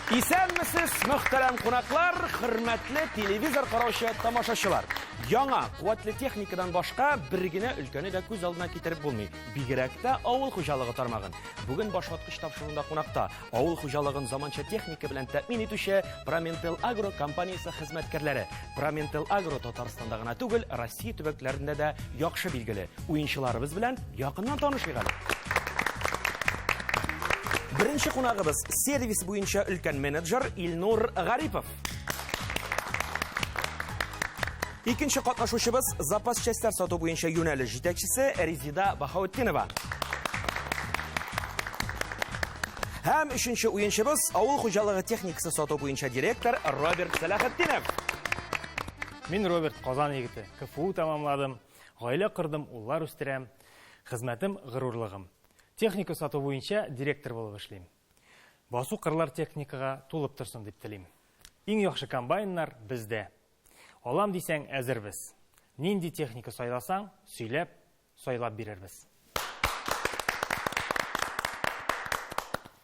Исәнмесез, мөхтәрәм кунаклар, хөрмәтле телевизор караучы тамашачылар. Яңа куәтле техникадан башка бер генә өлкәне дә күз алдына китереп булмый. Бигрәк тә авыл хуҗалыгы тармагын. Бүген башваткыч тапшыруында кунакта авыл хуҗалыгын заманча техника белән тәэмин итүче Проментел Агро компаниясе хезмәткәрләре. Проментел Агро Татарстанда гына түгел, Россия төбәкләрендә дә яхшы билгеле. Уенчыларыбыз белән якыннан танышыйк әле. Беренче кунагыбыз сервис буенча өлкән менеджер Илнур Гарипов. Икенче катнашучыбыз запас частьләр сату буенча юнәлеш җитәкчесе Резида Бахаутдинова. Һәм өченче уенчыбыз авыл хуҗалыгы техникасы сату буенча директор Роберт Сәләхетдинов. Мин Роберт, Казан егете. КФУ тәмамладым. Гаилә кордым, уллар үстерәм. Хезмәтем, горурлыгым. Техника сату буенча директор булып эшлим. Басу-кырлар техникага тулып торсын дип телим. Иң яхшы комбайннар бездә. Алам дисәң, әзербез. Нинди техника сайласаң, сөйләп, сайлап бирербез.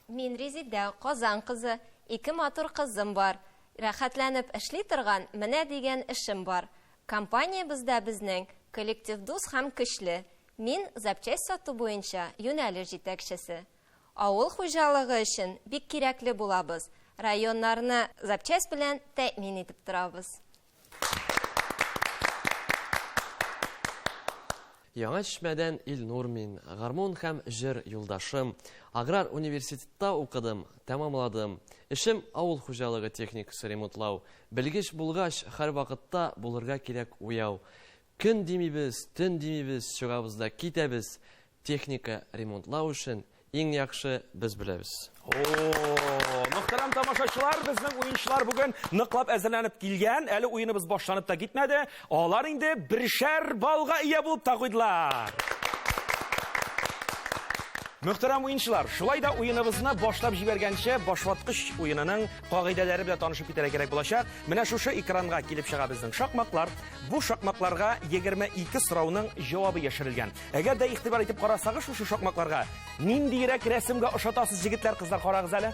Мин Резидә, Казан кызы. Ике матур кызым бар. Рәхәтләнеп эшли торган менә дигән эшем бар. Компаниябездә безнең коллектив дус һәм көчле. Мин запчасть сату буенча юнәлеш җитәкчесе. Авыл хуҗалыгы өчен бик кирәкле булабыз, районнарны запчасть белән тәэмин итеп торабыз. Яңа Чишмәдән Илнур мин, гармун һәм җыр юлдашым. Аграр университетта укыдым, тәмамладым. Эшем авыл хуҗалыгы техникасы ремонтлау. Белгеч булгач, һәрвакытта булырга кирәк уяу. Көн димибез, төн димибез, чыгабыз да китәбез. Техника ремонтлау эшен иң яхшы без беләбез. О, мөхтәрәм тамашачылар, безнең уенчылар бүген ныклап әзерләнеп килгән. Әле уеныбыз башланып та китмәде. Алар инде бершәр баллга ия булып та куйдылар. Мөхтәрәм уенчылар, шулай да уеныбызны башлап җибәргәнче, башваткыч уенының кагыйдәләре белән танышып китәргә кирәк булачак. Менә шушы экранга килеп чыга безнең шакмаклар. Бу шакмакларга 22 сорауның җавабы яшерелгән. Әгәр дә игътибар итеп карасагыз шушы шакмакларга, ниндиерәк рәсемгә ошатасыз, җегетләр, кызлар, карагыз әле.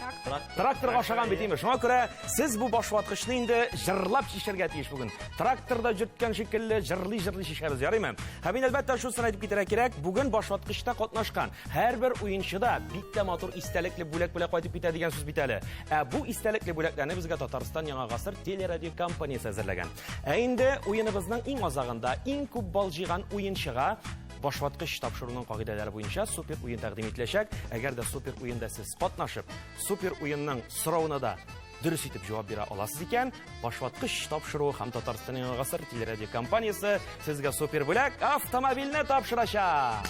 Трактор. Тракторга ошаган бит инде. Шуңа күрә сез бу башваткычны инде җырлап чишәргә тиеш бүген. Тракторда йөрткән шикелле җырлый-җырлый чишәбез, ярыймы? Һәм инде әлбәттә шунысын әйтеп китәргә кирәк, бүген башваткычта катнашкан һәрбер уенчы да бик тә матур истәлекле бүләк белән кайтып китә дигән сүз бит әле. Ә бу истәлекле бүләкләрне безгә Татарстан Яңа гасыр телерадиокомпаниясе әзерләгән. Ә инде уеныбызның иң азагында иң күп балл җыйган уенчыга башваткыч тапшыруның кагыйдәләре буенча супер уен тәкъдим ителәчәк. Әгәр дә супер уенда сез катнашып, супер уенның соравына да дөрес итеп җавап бирә аласыз икән, башваткыч тапшыруы һәм Татарстан Яңа гасыр телерадиокомпаниясе сезгә супер бүләк автомобильне тапшырачак.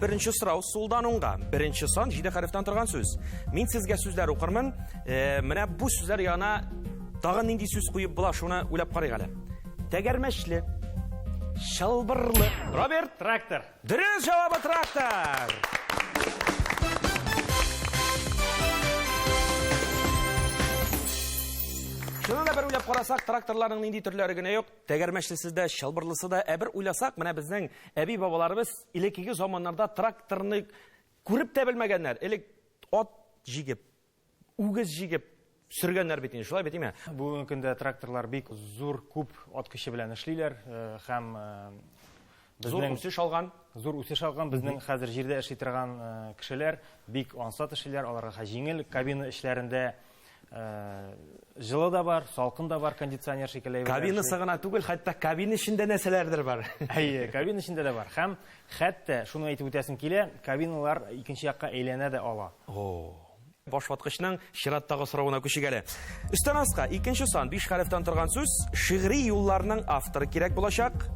Беренче сорау сулдан уңга. Беренче сан җиде хәрефтән торган сүз. Мин сезгә сүзләр укырмын. Э, менә бу сүзләр янына тагын нинди сүз куеп була, шуны уйлап карыйк әле. Тәгәрмәчле, чылбырлы. Роберт? Трактор. Дөрес җавабы трактор. Шуны да бер уйлап карасак, тракторларның нинди төрләре генә юк. Тәгәрмәчлесе дә, чылбырлысы да. Ә бер уйласак, менә безнең әби-бабаларыбыз элеккеге заманнарда тракторны күреп тә белмәгәннәр. Элек ат җигеп, үгез җигеп сөргәннәр бит инде, шулай бит име? Бүгенге көндә тракторлар бик зур, күп ат көче белән эшлиләр һәм зур үсеш алган. Зур үсеш алган. Безнең хәзер җирдә эшли торган кешеләр бик ансат эшлиләр, аларга җиңел. Кабина эчләрендә җылы да бар, салкын да бар, кондиционер шикелле әйберләр. Кабинасы гына түгел, хәтта кабина эчендә нәрсәләрдер бар. Әйе, кабина эчендә дә бар. Һәм хәтта шуны әйтеп үтәсем килә, кабиналар икенче якка әйләнә дә ала. О. Башваткычның чираттагы соравына күчик әле. Өстән аска икенче сан биш хәрефтән торган сүз шигъри юлларның авторы кирәк булачак.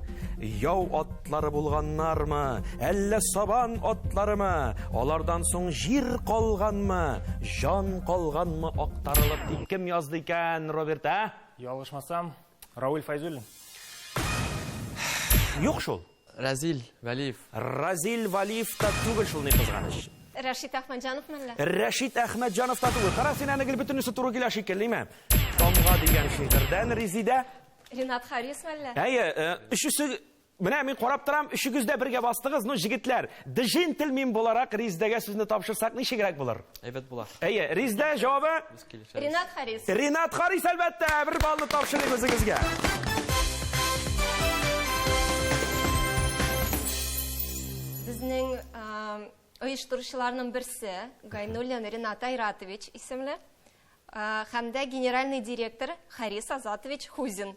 Яу атлары булганнармы, әллә сабан атларымы, алардан соң җир калганмы, җан калганмы актарылып дип кем язды икән, Роберт, ә? Ялгышмасам, Рауил Файзуллин. Юк шул. Разил Вәлиев. Разил Вәлиев та түгел шул, ни кызганыч. Рәшит Әхмәтҗанов мәллә? Рәшит Әхмәтҗанов та түгел. Кара, син аны гел бөтенесе туры килә шикелле, име? Тамга дигән шигырьдән Резидә. Ренат Харис мәллә? Әйе, э, өчесе Менә мин карап торам, өчегез дә бергә бастыгыз. Ну, җегетләр, джентльмен буларак Риздәгә сүзне тапшырсак ничегрәк булыр? Әйбәт була. Әйе, Риздә җавабы? Без килешәбез. Ринат Харис. Ринат Харис, әлбәттә, бер баллны тапшырыйм үзегезгә. Безнең оештыручыларның берсе Гайнуллин Ринат Айратович исемле һәм дә генеральный директор Харис Азатович Хузин.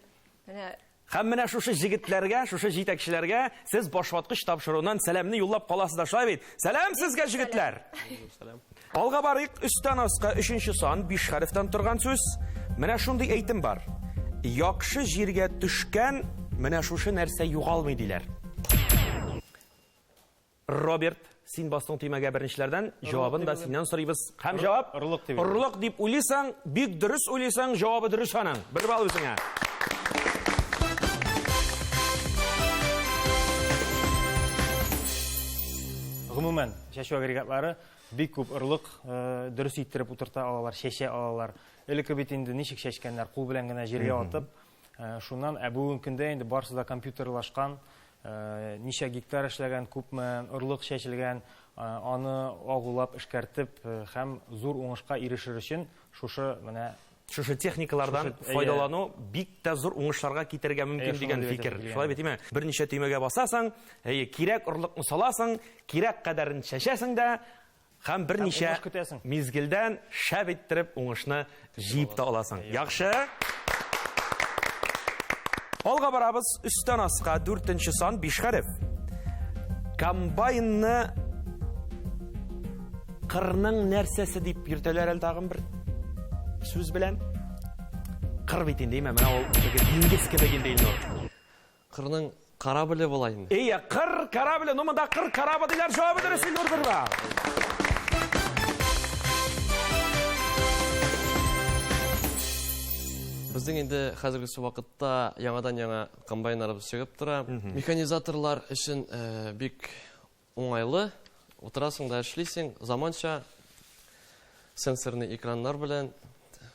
Менә Һәм менә шушы җегетләргә, шушы җитәкчеләргә сез башваткыч тапшыруыннан сәламне юллап каласыз да, шулай бит? Сәлам сезгә, җегетләр! Сәлам. Алга барыйк, өстән аска өченче сан, биш хәрефтән торган сүз. Менә шундый әйтем бар. Яхшы җиргә төшкән менә шушы нәрсә югалмый диләр. Роберт, син бастың төймәгә беренчеләрдән, җавабын да синнән сорыйбыз. Һәм җавап? Орлык дип уйлыйм. Орлык дип уйлыйсың, бик дөрес уйлыйсың, җавабы дөрес аның. Бер балл үзеңә. Гомумән, чәчү агрегатлары бик күп орлык э, дөрес иттереп утырта алалар, чәчә алалар. Элекке бит инде ничек чәчкәннәр, кул белән генә җиргә атып, Э, шуннан, ә бүгенге көндә инде барысы да компьютерлашкан, э, ничә гектар эшләгән, күпме орлык чәчелгән, э, аны агулап, эшкәртеп һәм зур уңышка ирешер өчен шушы менә шушы техникалардан Шушы, файдалану бик тә зур уңышларга китерергә мөмкин Әйе, дигән шуны дип фикер. әйтәсем килгән. Шулай бит, димә? Берничә төймәгә басасың, әйе, кирәк орлыкны саласың, кирәк кадәрен чәчәсең дә, Һәм берничә уңыш көтәсең. мизгелдән шәп иттереп уңышны җыеп та аласың. Яхшы. Алга барабыз. Өстән аска дүртенче сан биш хәреф. Комбайнны кырның нәрсәсе дип йөртәләр әле тагын бер сүз белән. Кыр бит инде, әйме? Менә ул теге диңгез кебек инде Илнур. Кырның корабле була инде. Ия, кыр корабле, ну монда кыр корабы диләр, җавабы дөрес Илнур Бирба. Безнең инде хәзерге вакытта яңадан-яңа комбайннарыбыз чыгып тора. Механизаторлар өчен э, бик уңайлы. Утырасың да эшлисең, заманча сенсорный экраннар белән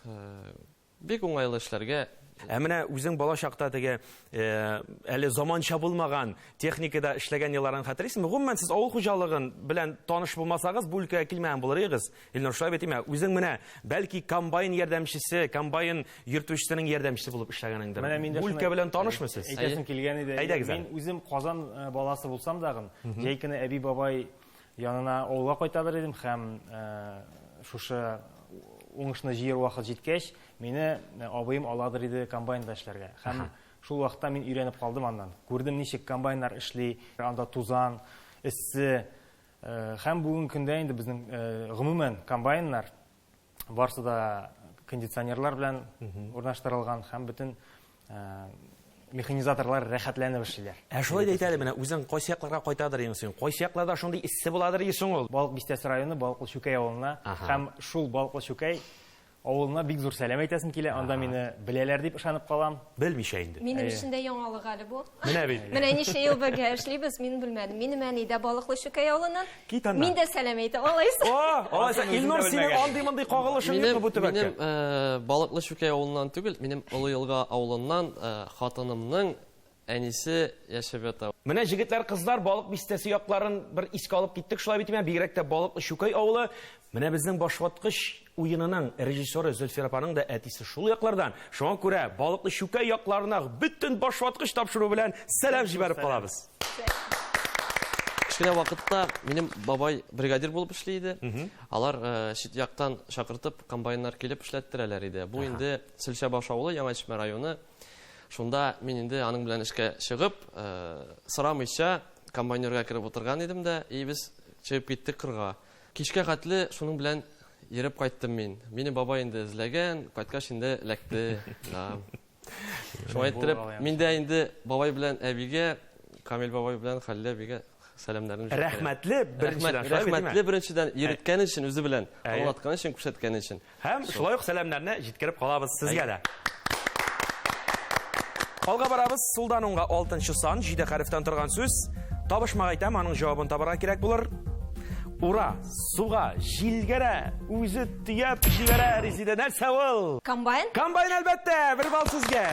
э, Бик уңайлы эшләргә. Ә менә үзең бала чакта теге э, әле заманча булмаган техникада эшләгән елларын хәтерлисеңме? Гомумән, сез авыл хуҗалыгын белән таныш булмасагыз, бу өлкәгә килмәгән булыр идегез. Илнур, шулай бит, димә? Үзең менә бәлки комбайн ярдәмчесе, комбайн йөртүчесенең ярдәмчесе булып эшләгәнеңдер. Менә мин дә Бу шуны өлкә белән танышмы сез? Әйтәсем килгән иде. Әйдәгез әле. Мин үзем Казан э, баласы булсам дагын, җәй көне әби-бабай Янына авылга кайтадыр идем һәм шушы уңышны җыер вакыт җиткәч, мине абыем аладыр иде комбайнда эшләргә. Һәм шул вакытта мин өйрәнеп калдым аннан. Күрдем, ничек комбайннар эшли, анда тузан, эссе. Һәм бүгенге көндә инде безнең гомумән комбайннар барсы да кондиционерлар белән урнаштырылган һәм бөтен механизаторлар рәхәтләнеп эшлиләр. Ә шулай да әйт әле, менә үзең кайсы якларга кайтадыр идең син? Кайсы якларда шундый эссе буладыр и соң ул? Балык Бистәсе районы Балыклы Чүкәй авылына һәм шул Балыклы Чүкәй авылына бик зур сәлам әйтәсем килә. Анда мине беләләр дип ышанып калам. Белмичә инде. Минем өчен дә яңалык әле бу. Менә бит. Менә ничә ел бергә эшлибез, мин белмәдем. Минем әни дә Балыклы Чүкәй авылыннан. Кит аннан. Мин дә сәлам әйтәм, алайса. О, алайса, Илнур, синең андый-мондый кагылышың юкмы бу төбәккә? Минем э, Балыклы Чүкәй авылыннан түгел, минем Олы Елга авылыннан э, хатынымның әнисе яшәп ята. Менә җегетләр, кызлар, Балык Бистәсе якларын бер искә алып киттек, шулай бит, бигрәк тә Балыклы Чүкәй авылы. Менә безнең башваткыч уенының режиссеры Зөлфир апаның да әтисе шул яклардан. Шуңа күрә Балыклы Чүкәй якларына бөтен башваткыч тапшыру белән сәлам җибәреп калабыз. Кечкенә вакытта минем бабай бригадир булып эшли иде. Алар э, чит яктан чакыртып комбайннар килеп эшләттерәләр иде. Бу инде Сөлчәбаш авылы, Яңа Чишмә районы. Шунда мин инде аның белән эшкә чыгып, э, сорамыйча комбайнерга кереп утырган идем дә, и без чыгып киттек кырга. Кичкә хәтле шуның белән йөреп кайттым мин. Мине бабай инде эзләгән, кайткач инде эләкте. Да. Шулай иттереп, мин дә инде бабай белән әбигә, Камил бабай белән Хәлилә әбигә сәламнәрне җиткерәм. Рәхмәтле беренчедән, шулай бит, Рәхмәтле беренчедән, йөрткән өчен, үзе белән, аңлаткан өчен, күрсәткән өчен. Һәм шулай ук сәламнәрне җиткереп калабыз сезгә дә. Алга барабыз, сулдан уңга алтынчы сан, җиде хәрефтән торган сүз. Табышмак әйтәм, аның җавабын табарга кирәк булыр. Ура, суга, җилгәрә, үзе төяп җибәрә, Резидә, нәрсә ул? Комбайн? Комбайн, әлбәттә, бер балл сезгә.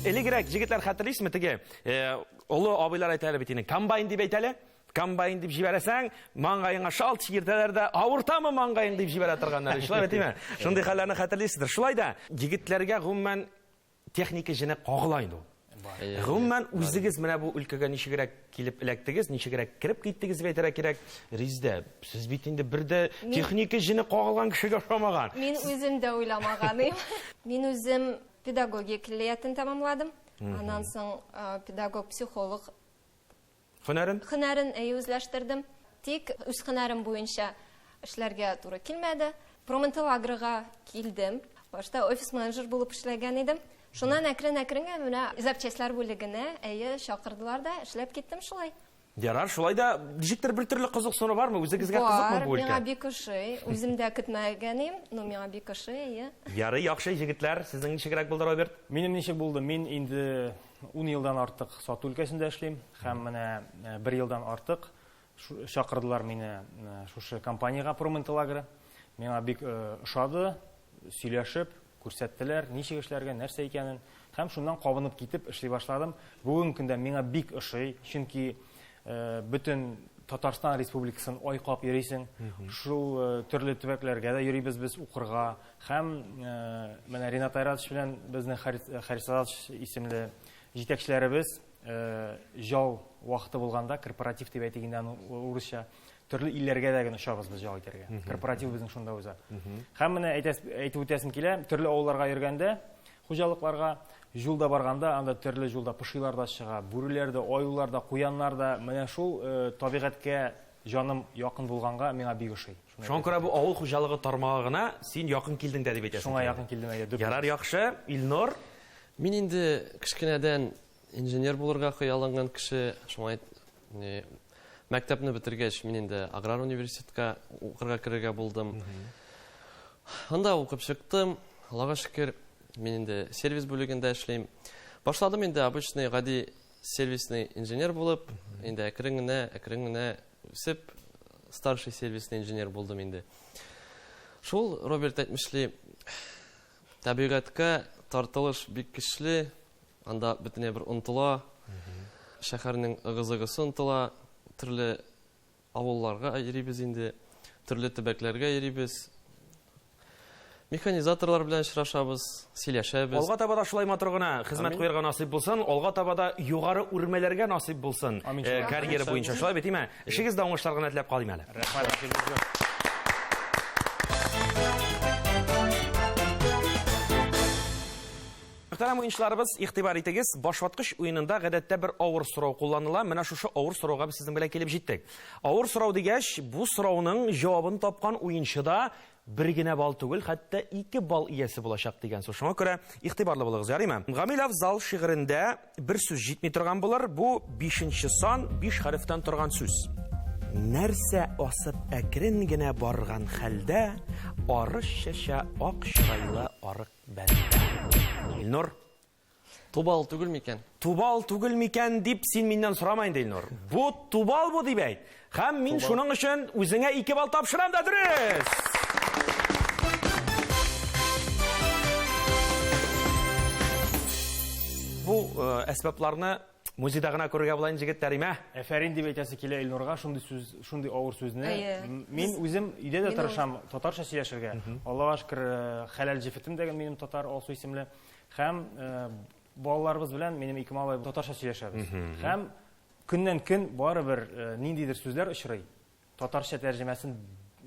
Элегрәк, җегетләр, хәтерлисезме, теге э, олы абыйлар әйтәләр бит инде, комбайн дип әйтәле. Комбайн дип җибәрәсәң, маңгаеңа шалт чиертәләр дә, авыртамы маңгаең дип җибәрә торганнар. Шулай бит, димме? Шундый хәлләрне хәтерлисездер. Шулай да егетләргә гомумән техника җене кагыла инде ул. Гомумән, үзегез менә бу өлкәгә ничегрәк килеп эләктегез, ничегрәк кереп киттегез дип әйтергә кирәк. Резидә, сез бит инде бер дә техника җене кагылган кешегә ошамаган. Мин үзем дә уйламаган идем. Мин үзем педагогия көллиятен тәмамладым. Аннан соң педагог-психолог Һөнәрен? Һөнәрен әйе үзләштердем. Тик үз һөнәрем буенча эшләргә туры килмәде. Проминтел-агрога килдем. Башта офис-менеджер булып эшләгән идем. Шуннан әкрен-әкрен генә менә запчастьләр бүлегенә әйе чакырдылар да эшләп киттем шулай. Ярар, шулай да ничектер бер төрле кызыксыну бармы? Үзегезгә кызыкмы бу өлкә? Бар, миңа бик ошый. Үзем дә көтмәгән идем, но миңа бик ошый, әйе. Ярый, яхшы, егетләр, сезнең ничегрәк булды, Роберт? Минем ничек булды? Мин инде Ун елдан артык сату өлкәсендә эшлим һәм менә бер елдан артык чакырдылар мине шушы компаниягә Проминтелагро. Миңа бик ошады, сөйләшеп, күрсәттеләр, ничек эшләргә, нәрсә икәнен. Һәм шуннан кабынып китеп эшли башладым. Бүгенге көндә миңа бик ошый, чөнки бөтен Татарстан Республикасын айкап йөрисең. Шул төрле төбәкләргә дә йөрибез без укырга. Һәм менә Ринат Айратович белән безнең Харис Азатович исемле җитәкчеләребез җал вакыты булганда, корпоратив дип әйтик инде аны урысча, төрле илләргә дә генә очабыз без ял итәргә. Корпоратив безнең шунда уза. Һәм менә әйтеп үтәсем килә, төрле авылларга йөргәндә, хуҗалыкларга юлда барганда, анда төрле юлда пошилар да чыга, бүреләр дә, аюлар да, куяннар да. Менә шул табигатькә җаным якын булганга миңа бик ошый. Шуңа күрә бу авыл хуҗалыгы тармагына син якын килдең дә дип әйтәсең. Шуңа якын килдем, әйе. Ярар, яхшы. Илнур? Мин инде кечкенәдән инженер булырга хыялланган кеше, шуңа мәктәпне бетергәч, мин инде аграр университетка укырга керергә булдым. Анда укып чыктым. Аллага шөкер, мин инде сервис бүлегендә эшлим. Башладым инде обычный гади сервисный инженер булып, инде әкрен генә, әкрен генә үсеп, старший сервисный инженер булдым инде. Шул, Роберт әйтмешли, табигатькә тартылыш бик көчле, анда бөтенләй бер онтыла, шәһәрнең ыгы-зыгысы онтыла, төрле авылларга йөрибез инде, төрле төбәкләргә йөрибез. Механизаторлар белән очрашабыз, сөйләшәбез. Алга таба да шулай матур гына хезмәт куярга насыйп булсын, алга таба да югары үрмәләргә насыйп булсын. Э, карьера буенча. Шулай бит, име? Эшегездә уңышлар гына теләп калыйм әле. Рәхмәт, Мөхтәрәм уенчыларыбыз, игътибар итегез, башваткыч уенында гадәттә бер авыр сорау кулланыла. Менә шушы авыр сорауга без сезнең белән килеп җиттек. Авыр сорау дигәч, бу сорауның җавабын тапкан уенчы да бер генә балл түгел, хәтта ике балл иясе булачак дигән сүз. Шуңа күрә игътибарлы булыгыз, ярыймы? Гамил Афзал шигырендә бер сүз җитми торган булыр. Бу бишенче сан, биш хәрефтән торган сүз. Нәрсә асып әкрен генә барган хәлдә арыш чәчә ак чырайлы арык бәндә. Илнур. Тубал түгел микән? Тубал түгел микән дип син миннән сорама инде, Илнур. Бу тубал бу дип әйт. Һәм мин шуның өчен үзеңә 2 балл тапшырам да дөрес. Бу э, әсбапларны музейда гына күрергә була инде, җегетләр, имә. Әфәрин дип әйтәсе килә Илнурга шундый сүз, шундый авыр сүзне. Мин үзем өйдә дә тырышам татарча сөйләшергә. Аллага шөкер, э, хәләл җефетем дә минем татар, Алсу исемле. Һәм э, балаларыбыз белән минем ике малай татарча сөйләшәбез. Һәм көннән көн барыбер э, ниндидер сүзләр очрый. Татарча тәрҗемәсен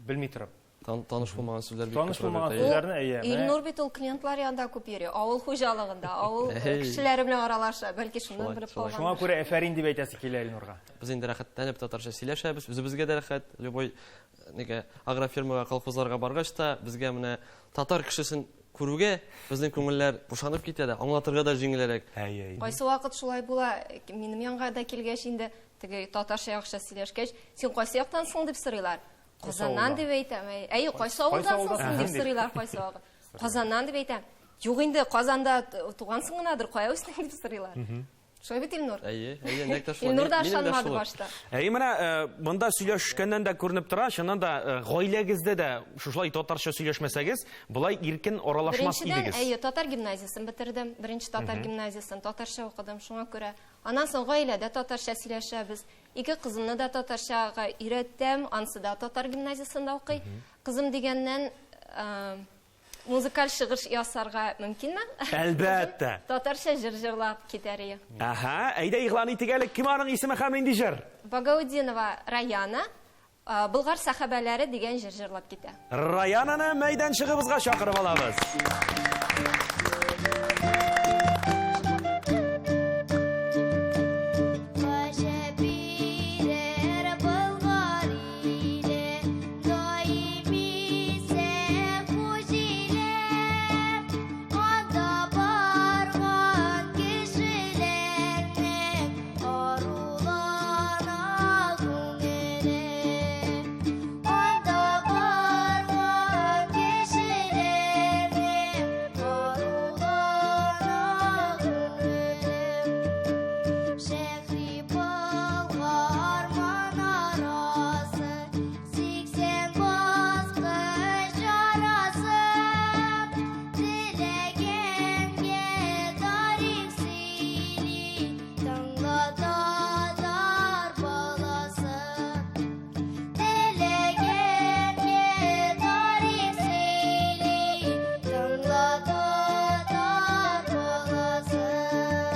белми торып. Таныш булмаган сүзләр бик Таныш булмаган сүзләрне, әйе. Илнур бит ул клиентлар янында күп йөри, авыл хуҗалыгында, авыл кешеләре белән аралаша, бәлки шуннан белеп калган. Шуңа күрә әфәрин дип әйтәсе килә Илнурга. Без инде рәхәтләнеп татарча сөйләшәбез, үзебезгә дә рәхәт. Любой нигә агрофирмага, колхозларга баргач та безгә менә татар кешесен Күрүгә безнең күңелләр бушанып китә дә, аңлатырга да җиңелрәк. Әй, әй. Кайсы вакыт шулай була, минем янга да килгәч инде, теге татарча яхшы сөйләшкәч, син кайсы яктан соң дип сорыйлар. Казаннан дип әйтәм. Әй, әй, кайсы авылдан соң син дип сорыйлар кайсы вакыт. Казаннан дип әйтәм. Юк инде, Казанда тугансың гынадыр, кая үстең дип сорыйлар. Шулай бит, Илнур? Әйе, әйе, нәкъ тә шулай. Илнур да Минем дә ышанмады шулай. башта. Әйе, менә э, монда сөйләшкәннән дә күренеп тора, чыннан да э, гаиләгездә дә шушылай татарча сөйләшмәсәгез, болай иркен аралашмас Беренчедән, идегез. әйе, татар гимназиясен бетердем. Беренче татар гимназиясен татарча укыдым, шуңа күрә. Аннан соң гаиләдә татарча сөйләшәбез. Ике кызымны да татарчага өйрәтәм, ансы да татар гимназиясендә укый. Кызым дигәннән, э, музыкаль чыгыш ясарга мөмкинме? Әлбәттә. Татарча җыр җырлап китәр ие. Аһа, әйдә игълан итик әле, кем аның исеме һәм нинди җыр? Багаудинова Раяна Болгар сәхабәләре дигән җыр җырлап китә. Раянаны мәйданчыгыбызга чакырып алабыз.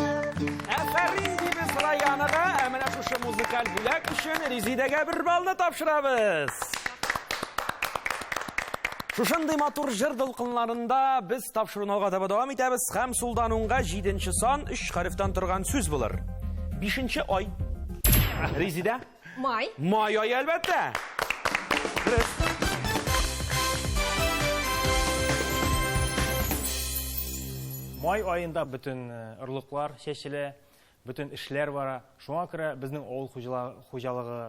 Әфәрин дибез Раянага, ә менә шушы музыкаль бүләк өчен Резидәгә бер баллны тапшырабыз. Шушындый матур җыр дулкынларында без тапшыруны алга таба дәвам итәбез һәм сулдан уңга 7 сан 3 хәрефтән торган сүз булыр. 5 ай. Резидә? Май. Май ае, әлбәттә. Дөрес. Май аенда бөтен орлыклар чәчелә, бөтен эшләр бара. Шуңа күрә безнең авыл хуҗалыгы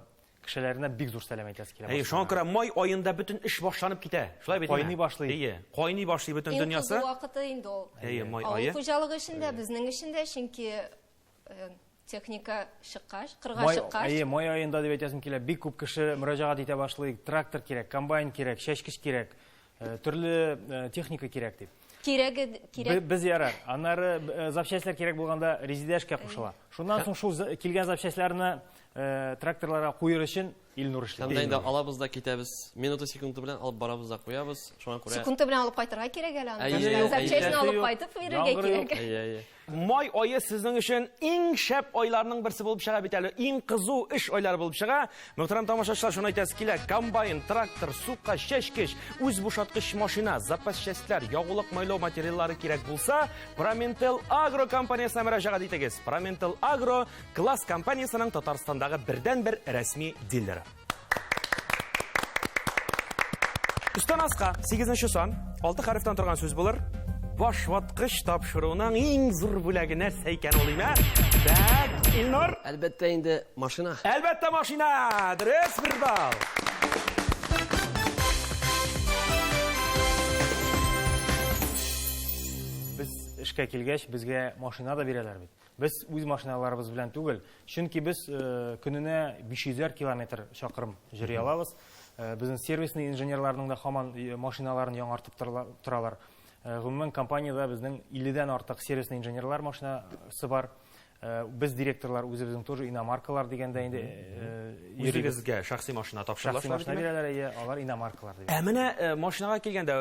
кешеләренә бик зур сәлам әйтәсе килә. Әйе, шуңа күрә май аенда бөтен эш башланып китә. Шулай бит? Кайный башлый. Әйе, кайный башлый бөтен Иң дөньясы. кызу вакыты инде ул. Әйе, май Авыл ае. хуҗалыгы өчен дә, безнең өчен дә, чөнки техника чыккач, кырга Май, чыккач. әйе, май аенда дип әйтәсем килә, бик күп кеше мөрәҗәгать итә башлый, трактор кирәк, комбайн кирәк, чәчкеч кирәк, төрле техника кирәк дип. Кирәге, кирәк. Без ярар. Аннары запчастьлар кирәк булганда Резидә эшкә кушыла. Шуннан соң шул килгән запчастьларны тракторларга куер өчен Илнур эшли. Һәм дә инде алабыз да китәбез. Минуты секунды белән алып барабыз да куябыз. Шуңа күрә Секунды белән алып кайтырга кирәк әле аны. Әйе, Запчастьны әйе. алып кайтып бирергә Яңгыр юк. кирәк. Әйе, әйе. Май ае сезнең өчен иң шәп айларның берсе булып чыга бит әле. Иң кызу эш айлары булып чыга. Мөхтәрәм тамашачылар, шуны әйтәсе килә. Комбайн, трактор, сука, чәчкеч, үз бушаткыч машина, запас частьләр, ягулык майлау материаллары кирәк булса, Проминтел Агро компаниясенә мөрәҗәгать итегез. Проминтел Агро класс компаниясенең Татарстандагы бердәнбер рәсми дилеры. Өстән аска 8 сан, 6 хәрефтән торган сүз булыр. Баш ваткыч тапшыруның иң зур бүләге нәрсә икән ул име? Так, Илнур. Әлбәттә инде машина. Әлбәттә машина. Дөрес, бер балл. Без эшкә килгәч, безгә машина да бирәләр бит. Без үз машиналарыбыз белән түгел, чөнки без көненә 500 километр чакрым йөри алабыз. Безнең сервисный инженерларның да һаман машиналарын яңартып торалар. Гомумән, компаниядә безнең 50-дән артык сервисный инженерлар машинасы бар. Без директорлар үзебезнең тоже иномаркалар дигәндә инде, йөрибез. Үзегезгә шәхси машина тапшырыла Шәхси машина бирәләр, әйе, алар иномаркалар дип. Ә менә машинага килгәндә,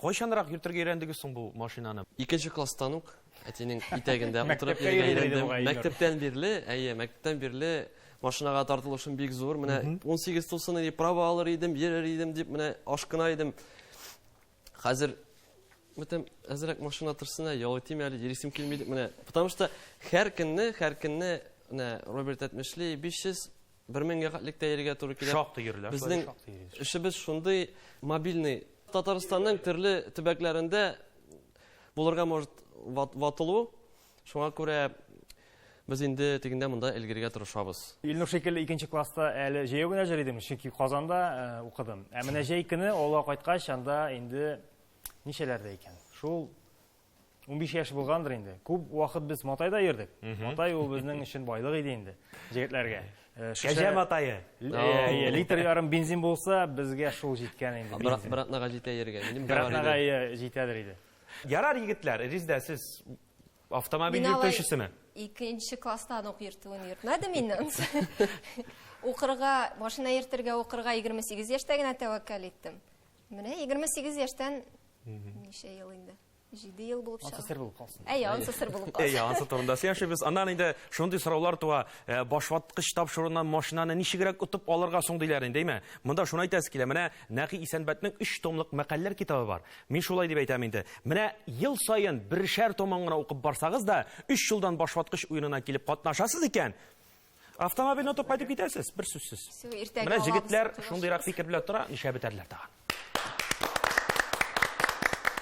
кайчанрак йөртергә өйрәндегез соң бу машинаны? Икенче класстан ук әтинең итәгендә утырып Мәктәпкә йөрергә йөрер идем өйрәндем. бугай, Илнур. Мәктәптән бирле, әйе, мәктәптән бирле машинага тартылышым бик зур. Менә 18 тулсын иде, права алыр идем, йөрер идем дип, менә ашкына идем. Хәзер бүтән әзрәк машина торсын, ял итим әле, йөрисем килми дип, менә. Потому что һәр көнне, һәр көнне, менә Роберт әйтмешли, 500 бер меңгә хәтлек тә йөрергә туры килә. Шактый йөрелә, Безнең шактый йөрелә. эшебез шундый мобильный. Татарстанның төрле төбәкләрендә булырга может ватылу. Шуңа күрә без инде тегендә монда элгергә тырышабыз. Илнур шикелле икенче класста әле җәяү генә йөри идем, чөнки Казанда укыдым. Ә менә җәй көне авылга кайткач, анда инде ничәләрдә икән? Шул 15 яшь булгандыр инде. Күп вакыт без Матайда йөрдек. Матай ул безнең өчен байлык иде инде, җегетләргә. Э, Кәҗә матае. Э, литр ярым бензин булса, безгә шул җиткән инде. Бер атнага җитә йөргән. Минем дә бар иде. җитәдер иде. Ярар, егетләр, Резидә, сез автомобиль йөртүчесеме? Икенче класстан ук йөртүен йөртмәдем инде. Укырга, машина йөртергә укырга 28 яшьтә генә тәвәккәл иттем. Менә 28 яшьтән ничә ел инде? 7 ел булып чыга. Ансы сер булып калсын. Әйе, ансы сер булып калсын. Әйе, ансы турында сөйләшербез. Аннан инде шундый сораулар туа. Э, башваткыч тапшыруыннан машинаны ничегрәк отып алырга соң диләр инде, әйме? Монда шуны әйтәсе килә. Менә Нәкый Исәнбәтнең 3 томлык мәкальләр китабы бар. Мин шулай дип әйтәм инде. Менә ел саен бершәр томын гына укып барсагыз да, 3 елдан башваткыч уенына килеп катнашасыз икән, Автомобильне отып кайтып китәсез, бер сүзсез. Менә җегетләр шундыйрак фикер белән тора, нишләп бетәрләр тагын.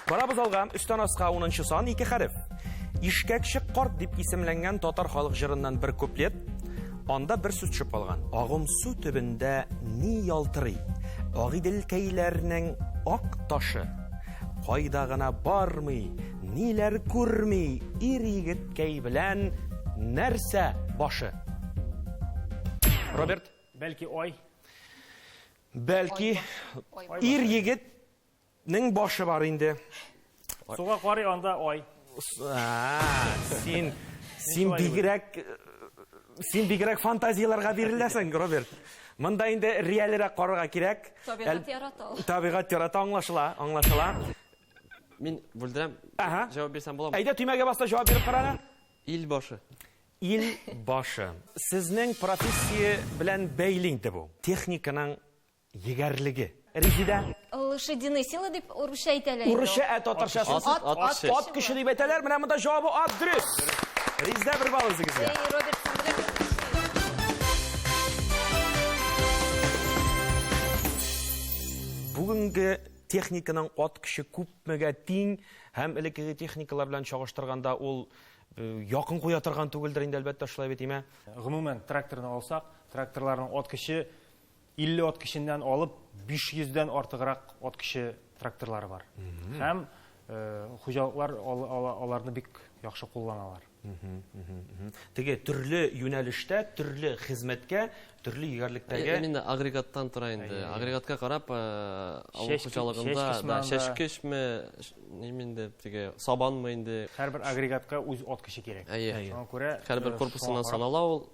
Барабыз алга, өстән аска 10 сан, ике хәреф. Ишкәкче карт дип исемләнгән татар халык җырыннан бер куплет. Анда бер сүз төшеп калган. Агым су төбендә ни ялтырый? Агыйделкәйләрнең ак ташы. Кайда гына бармый, ниләр күрми, ир егеткәй белән нәрсә башы? Роберт? Бәлки ай. Бәлки ир егетнең башы бар инде. Суга карый анда ай. Син син бигрәк син бигрәк фантазияләргә биреләсең, Роберт. Монда инде реальрәк карарга кирәк. Табигать ярата ул. Табигать ярата, аңлашыла, аңлашыла. Мин бүлдерәм. Ага. Җавап бирсәм буламы? Әйдә, төймәгә бас та җавап биреп кара әле. Ил башы. Ил башы. Сезнең профессия белән бәйле инде бу. Техниканың Егәрлеге. Резидә. Лошадиные силы дип урысча әйтәләр инде. Урысча, ә татарчасы? Ат, ат көче. Ат көче дип әйтәләр. Менә монда җавабы ат дөрес. Резидә бер балл үзегезгә. Эй, Роберт, син беләсең. Бүгенге техниканың ат көче күпмегә тиң һәм элеккеге техникалар белән чагыштырганда ул э, якын куя торган түгелдер инде, әлбәттә, шулай бит, име? Гомумән, тракторны алсак, тракторларның ат көче 50 ат көченнән алып 500 дән артыграк ат көче тракторлары бар. Һәм хуҗалыклар аларны бик яхшы кулланалар. Теге төрле юнәлештә, төрле хезмәткә, төрле егәрлектәге. Именно агрегаттан тора инде. Агрегатка карап, авыл хуҗалыгында да чәчкечме, инде теге сабанмы инде. Һәрбер агрегатка үз ат көче кирәк. Шуңа күрә һәрбер корпусыннан санала ул.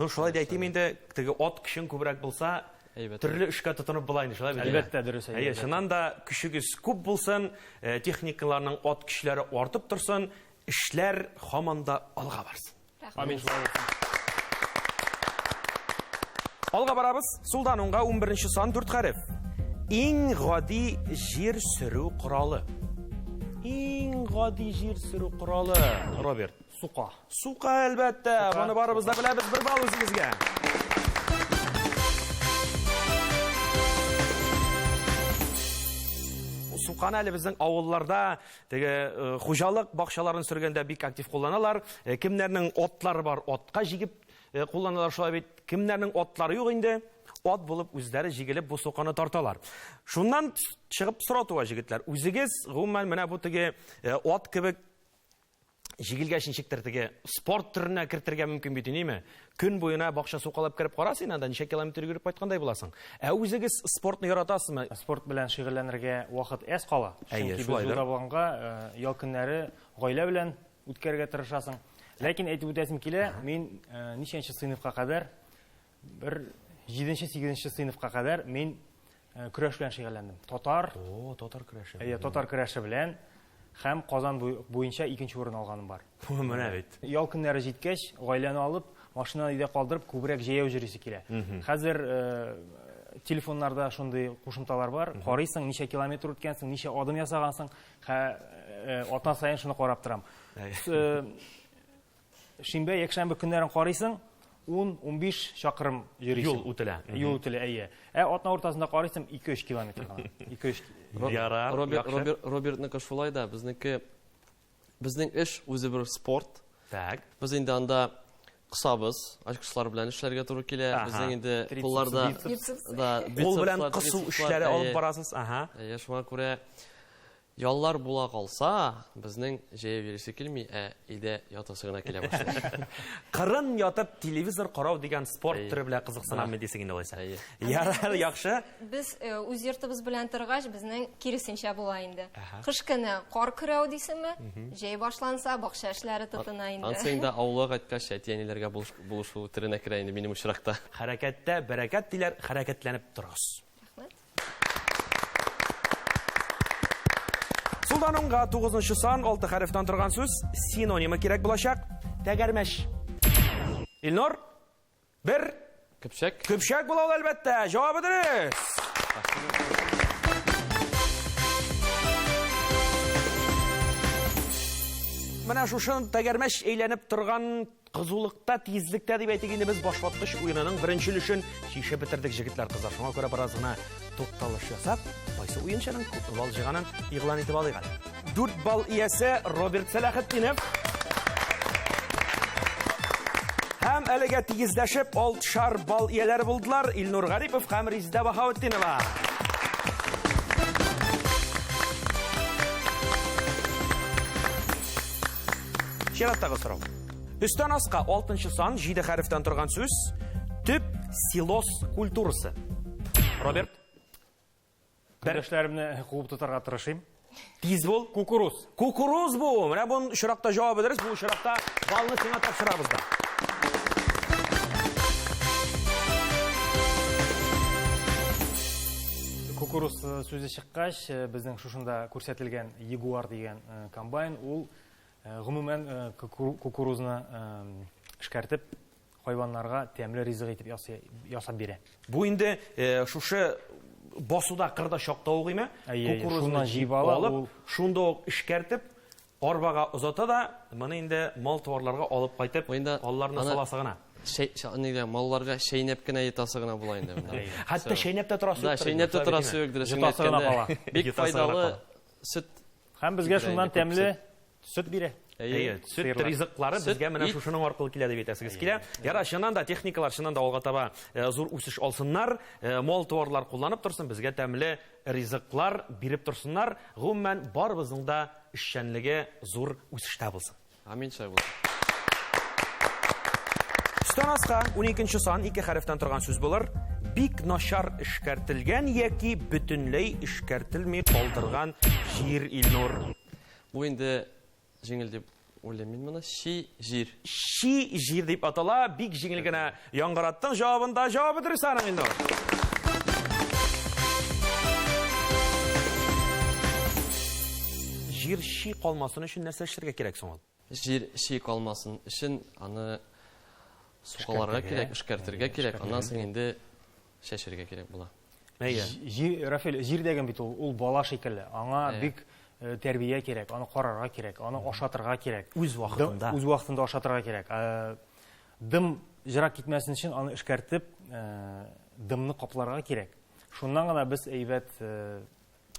Ну, шулай да әйтим инде, теге ат көчең күбрәк булса, Әйбәт. төрле эшкә тотынып була инде, шулай бит? Әлбәттә, дөрес әйе. Әйе, чыннан да көчегез күп булсын, э, техникаларның ат көчләре артып торсын, эшләр һаман да алга барсын. Амин, шулай булсын. Алга барабыз. Сулдан уңга 11 сан 4 хәреф. Иң гади җир сөрү коралы. Иң гади җир сөрү коралы, Роберт. Сука. Сука, әлбәттә. Моны барыбыз да беләбез. Бер балл үзегезгә. Суканы әле безнең авылларда теге э, хуҗалык бакчаларын сөргәндә бик актив кулланалар. Э, кемнәрнең атлары бар, атка җигеп э, кулланалар шулай бит. Кемнәрнең атлары юк инде, ат булып үзләре җигелеп бу суканы тарталар. Шуннан чыгып сорау туа, җегетләр. Үзегез гомумән менә бу теге ат кебек җигелгәч ничектер теге спорт төренә кертергә мөмкин бит, ниме? Көн буена бакча сукалап кереп кара син анда ничә километр йөгереп кайткандай буласың. Ә үзегез спортны яратасызмы? Спорт белән шөгыльләнергә вакыт әз кала. Әйе, Чөнки без шулайдыр. юлда булганга, э, ял көннәре гаилә белән үткәрергә тырышасың. Ләкин әйтеп үтәсем килә, мин э, ничәнче сыйныфка кадәр, бер 7-8 сыйныфка кадәр мин Э, көрәш белән шөгыльләндем. Татар. О, татар көрәше. Әйе, татар көрәше белән һәм Казан буенча икенче урын алганым бар. Менә бит. Ял көннәре җиткәч, гаиләне алып, машинаны өйдә калдырып, күбрәк җәяү йөрисе килә. Хәзер э, телефоннарда шундый кушымталар бар. Карыйсың, ничә километр үткәнсең, ничә адым ясагансың. Хә, э, атна саен шуны карап торам. Шимбә, якшәмбе көннәрен карыйсың, 10-15 чакрым йөрисең. Юл үтелә. Юл үтелә, әйе. Ә атна уртасында карыйсың, 2-3 километр гына. 2-3. Ярар, Роберт, яхшы. Роберт, Робертныкы шулай да, безнеке безнең эш үзе бер спорт. Так. Без инде анда кысабыз, ачкычлар белән эшләргә туры килә. Ага. Безнең инде Трицепс, кулларда бицепс. да, Кул белән бицепслар, кысу трицепслар, эшләре алып әйе. барасыз. Ага. Әйе, шуңа күрә. Яллар була калса, безнең җәяү йөрисе килми, ә өйдә ятасы гына килә башлый. Кырын ятып телевизор карау дигән спорт төре белән кызыксынам мин дисең инде алайса. Ярар, яхшы. Без э, үз йортыбыз белән торгач, безнең киресенчә була инде. Кыш көне кар көрәү дисеңме? Җәй башланса, бакча эшләре тотына инде. Ансы инде авылга кайткач, әти-әниләргә булышу төренә керә инде минем очракта. Хәрәкәттә бәрәкәт диләр, хәрәкәтләнеп торыгыз. Рәхмәт. Сулдан уңга тугызынчы сан, алты хәрефтән торган сүз, синонимы кирәк булачак. Тәгәрмәч. Илнур, бер. Көпчәк. Көпчәк була ул, әлбәттә. Җавабы дөрес. Менә шушы тәгәрмәч әйләнеп торган Кызулыкта, тизлектә дип әйтик инде без башваткыч уенының беренче өлешен чишеп бетердек, җегетләр, кызлар. Шуңа күрә бераз гына тукталыш ясап, кайсы уенчының күпме балл җыйганын игълан итеп алыйк әле. 4 балл иясе Роберт Сәләхетдинов. Һәм әлегә тигезләшеп алтышар балл ияләре булдылар Илнур Гарипов һәм Резидә Баһаутдинова. Чираттагы сорау. Өстән аска алтынчы сан, җиде хәрефтән торган сүз, төп силос культурасы. Роберт? Көндәшләремне куып тотарга тырышыйм. Тиз бул. Кукуруз. Кукуруз бу. Менә бу очракта җавабы дөрес, бу очракта баллны сиңа тапшырабыз да. Кукуруз э, сүзе чыккач, э, безнең шушында күрсәтелгән Ягуар дигән э, комбайн, ул Гомумән, кукурузны эшкәртеп, хайваннарга тәмле ризык итеп ясап бирә. Бу инде шушы басуда, кырда чакта ук име? Кукурузны җыеп алып, шунда ук эшкәртеп, арбага озата да, моны инде мал-туарларга алып кайтып, алларына саласы гына. Нигә малларга чәйнәп кенә йотасы гына була инде монда. Хәтта чәйнәп тә торасы юк. Да, чәйнәп тә торасы юк, дөресен әйткәндә. Бик файдалы сөт. Һәм безгә шуннан тәмле Сөт бирә. Әйе, сөт ризыклары безгә менә шушының аркылы килә дип әйтәсегез килә. Яра, чыннан да техникалар чыннан да алга таба э, зур үсеш алсыннар, э, мал-туарлар кулланып торсын, безгә тәмле ризыклар биреп торсыннар. Гомумән, барыбызның да эшчәнлеге зур үсештә булсын. Амин, шулай булсын. Өстән аска 12 сан ике хәрефтән торган сүз булыр. Бик начар эшкәртелгән яки бөтенләй эшкәртелми калдырган җир, Илнур. Бу инде җиңел дип уйлыйм мин моны. Чи җир. Чи җир дип атала. Бик җиңел генә яңгыраттың җавабын да. Җавабы дөрес аның, Илнур. Җир чи калмасын өчен нәрсә эшләргә кирәк соң ул? Җир чи калмасын өчен аны сукаларга кирәк, эшкәртергә кирәк. Аннан соң инде чәчергә кирәк була. Әйе. Җир, Рафил, җир дәген бит ул, ул бала шикелле. Аңа бик э, тәрбия кирәк, аны карарга кирәк, аны ашатырга кирәк. Үз вакытында. Үз вакытында ашатырга кирәк. Э, дым җырак китмәсен өчен аны эшкәртеп, э, дымны капларга кирәк. Шуннан гына без әйбәт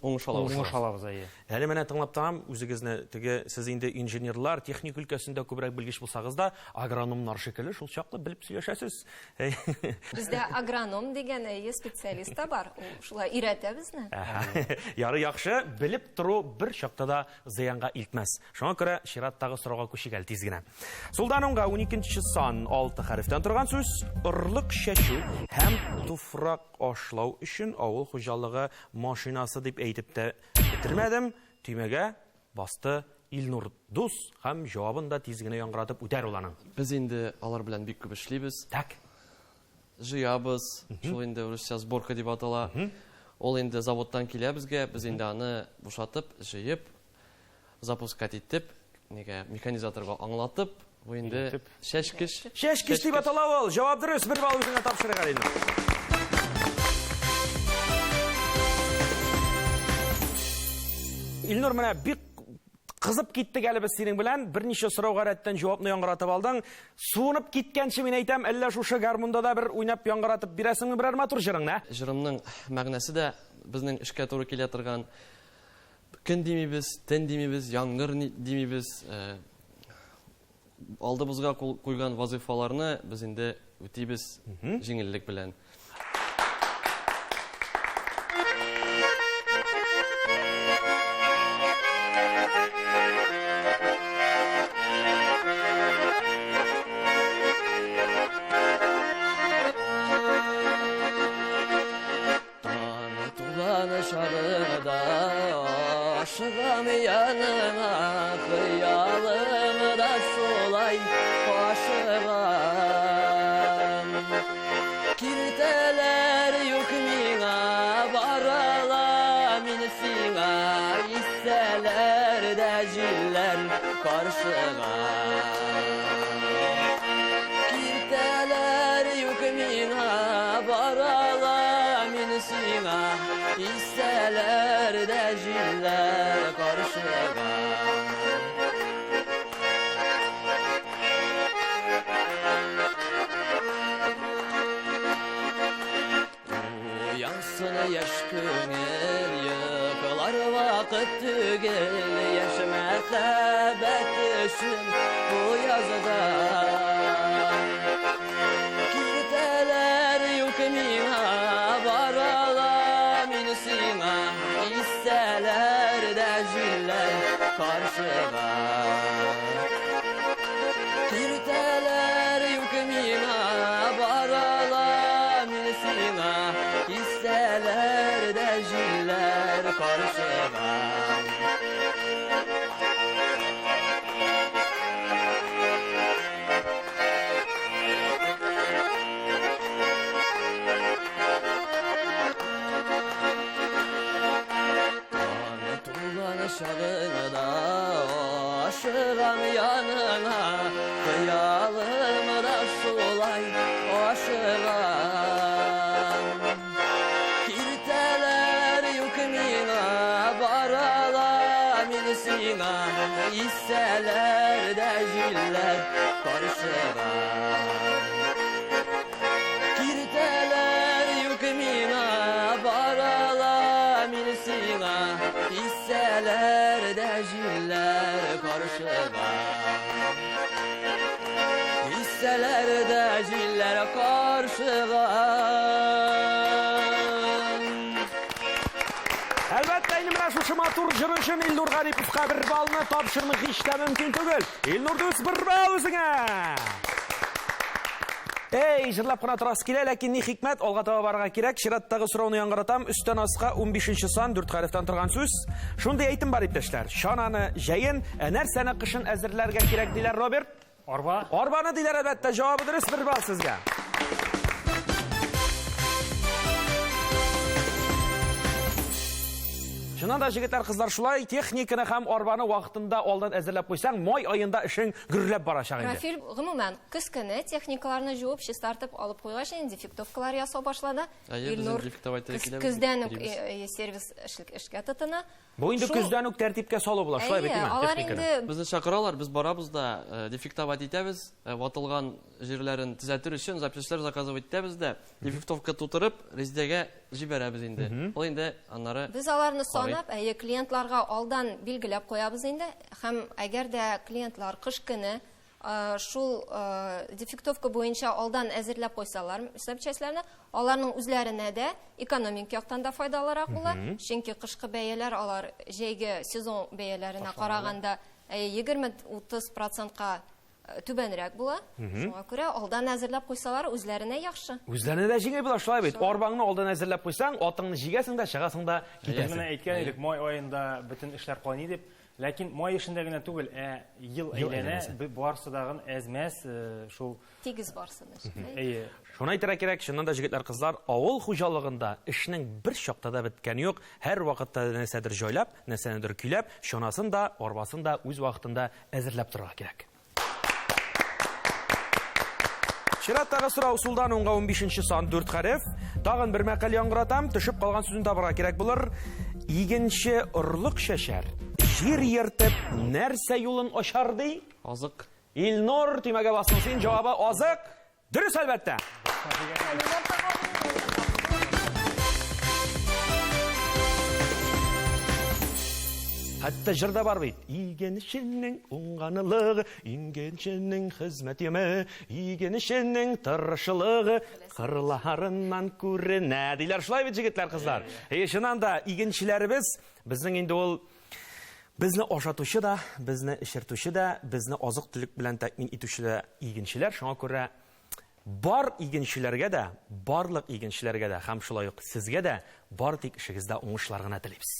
Уңыш алабыз. Уңыш алабыз, әйе. Әле менә тыңлап торам үзегезне, теге сез инде инженерлар, техник өлкәсендә күбрәк белгеч булсагыз да, агрономнар шикелле шул чаклы белеп сөйләшәсез. Бездә агроном дигән әйе специалист та бар. Ул шулай өйрәтә безне. Ярый, яхшы, белеп тору бер чакта да зыянга илтмәс. Шуңа күрә чираттагы сорауга күчик әле тиз генә. Сулдан уңга 12 сан, 6 хәрефтән торган сүз, орлык чәчү һәм туфрак Ашлау өчен авыл хуҗалыгы машинасы дип әйтеп тә бетермәдем, төймәгә басты Илнур дус һәм җавабын да тиз генә яңгыратып үтәр ул аның. Без инде алар белән бик күп эшлибез. Так. Җыябыз, шул инде русча сборка дип атала. Ул инде заводтан килә безгә, без инде аны бушатып, җыеп, запускать итеп, нигә механизаторга аңлатып, бу инде чәчкеч. Чәчкеч дип атала ул. Җавап дөрес, бер балл үзеңә тапшырыйк әле инде. Илнур, менә бик кызып киттек әле без синең белән. Берничә сорауга рәттән җавапны яңгыратып алдың. Суынып киткәнче мин әйтәм, әллә шушы гармунда да бер уйнап яңгыратып бирәсеңме берәр матур җырыңны, ә? Җырымның мәгънәсе дә безнең эшкә туры килә торган. Көн димибез, төн димибез, яңгыр димибез. Э, алдыбызга куйган вазыйфаларны без инде үтибез җиңеллек белән. чагыңда Ашыгам яныңа Хыялым да шулай ашыгам Киртәләр юк миңа Барала мин сиңа Иссәләр дә җилләр каршыга Киртәләр юк миңа Барала мин сиңа Иссәләр дә җилләр каршыга Уянсын яшь күңел, йоклар вакыт түгел, яшь мәхәббәт өчен бу язда. Киртәләр юк миңа, барала мин сиңа, Иссәләр дә җилләр каршыга. Киртәләр юк миңа, барала мин сиңа, Иссәләр дә җилләр каршыга. Таң тулган чагыңда ашыгам яныңа, Хыялым да шулай ашыгам. Киртәләр юк миңа, барала мин сиңа, Иссәләр дә җилләр каршыга. Киртәләр юк миңа, барала мин сиңа, Иссәләр дә җилләр каршыга. Иссәләр дә җилләр каршыга. Әлбәттә, инде менә шушы матур җыр өчен Илнур Гариповка бер баллны тапшырмый һич тә мөмкин түгел. Илнур дус, бер балл үзеңә! Эй, җырлап кына торасы килә, ләкин ни хикмәт, алга таба барырга кирәк. Чираттагы сорауны яңгыратам. Өстән аска 15 сан, 4 хәрефтән торган сүз. Шундый әйтем бар, иптәшләр. Чананы җәен, ә нәрсәне кышын әзерләргә кирәк диләр, Роберт? Арба. Арбаны диләр, әлбәттә. Җавабы дөрес, бер балл сезгә. Чыннан да, җегетләр, кызлар, шулай техниканы һәм арбаны вакытында алдан әзерләп куйсаң, май аенда эшең гөрләп барачак инде. Рафил, гомумән, көз көне техникаларны жуып, чистартып алып куйгач, инде дефектовкалар ясау башлана. Әйе, без Илнур дефектовать итәргә киләбез, көздән үк йөрибез. сервис эшкә тотына. Бу инде көздән үк тәртипкә салу була, шулай бит, Әйе, димә, алар техниканы. инде Безне чакыралар, без барабыз да, дефектовать итәбез, ватылган җирләрен төзәтер өчен запчастьлар заказывать итәбез дә, дефектовка тутырып, Резидәгә җибәрәбез инде. Ул инде аннары Без аларны карый. санап, әйе, клиентларга алдан билгеләп куябыз инде. Һәм әгәр дә клиентлар кыш көне шул дефектовка буенча алдан әзерләп куйсалар запчастьләрне, аларның үзләренә дә экономик яктан да файдалырак була. Чөнки кышкы бәяләр алар җәйге сезон бәяләренә караганда егерме-утыз процентка түбәнрәк була. Шуңа күрә алдан әзерләп куйсалар үзләренә яхшы. Үзләренә дә җиңел була, шулай бит. Арбаңны алдан әзерләп куйсаң, атыңны җигәсең дә, чыгасың да Без китәсең. менә әйткән идек, май аенда бөтен эшләр кайный дип. Ләкин май эшендә генә түгел, ә ел Ел әйләнә, әйләнәсе. барсы дагын әзмәс, шул Тигез барсын эш. Әйе. Шуны әйтергә кирәк, чыннан да, җегетләр, кызлар, авыл хуҗалыгында эшнең бер чакта да беткәне юк. Һәр вакытта нәрсәдер җайлап, нәрсәнедер көйләп, чанасын да, арбасын да үз вакытында әзерләп торырга кирәк. Чираттагы сорау сулдан уңга 15 сан 4 хәреф. Тагын бер мәкаль яңгыратам, төшеп калган сүзен табырга кирәк булыр. Игенче орлык чәчәр, җир ертып, нәрсә юлын ачар ди? Азык. Илнур, төймәгә басың син, җавабы азык. Дөрес, әлбәттә. Хәтта җыр да бар бит. Игенченең уңганлыгы, игенченең хезмәт яме, игенченең тырышлыгы кырларыннан күренә. Диләр шулай бит, җегетләр, кызлар. Әйе, чыннан да игенчеләребез безнең инде ул безне ашатучы да, безне эчертүче дә, безне азык-төлек белән тәэмин итүче дә игенчеләр. Шуңа күрә Бар игенчеләргә дә, барлык игенчеләргә дә һәм шулай ук сезгә дә бары тик эшегездә уңышлар гына телибез.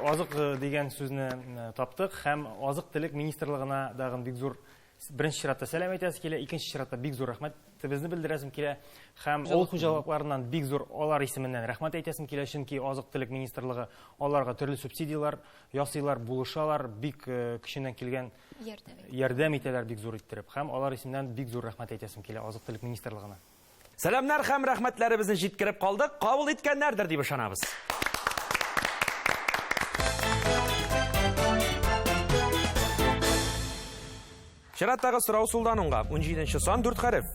Азык э, дигән сүзне э, таптык һәм азык-төлек министрлыгына дагын бик зур беренче чиратта сәлам әйтәсе килә, икенче чиратта бик зур рәхмәтебезне белдерәсем килә һәм авыл хуҗалыкларыннан бик зур алар исеменнән рәхмәт әйтәсем килә, чөнки азык-төлек министрлыгы аларга төрле субсидияләр ясыйлар, булышалар, бик э, көченнән килгән ярдәм итәләр бик зур иттереп. Һәм алар исеменнән бик зур рәхмәт әйтәсем килә азык-төлек министрлыгына. Сәламнәр һәм рәхмәтләребезне җиткереп калдык, кабул иткәннәрдер дип ышанабыз. Чираттагы сорау сулдан уңга. 17 сан 4 хәреф.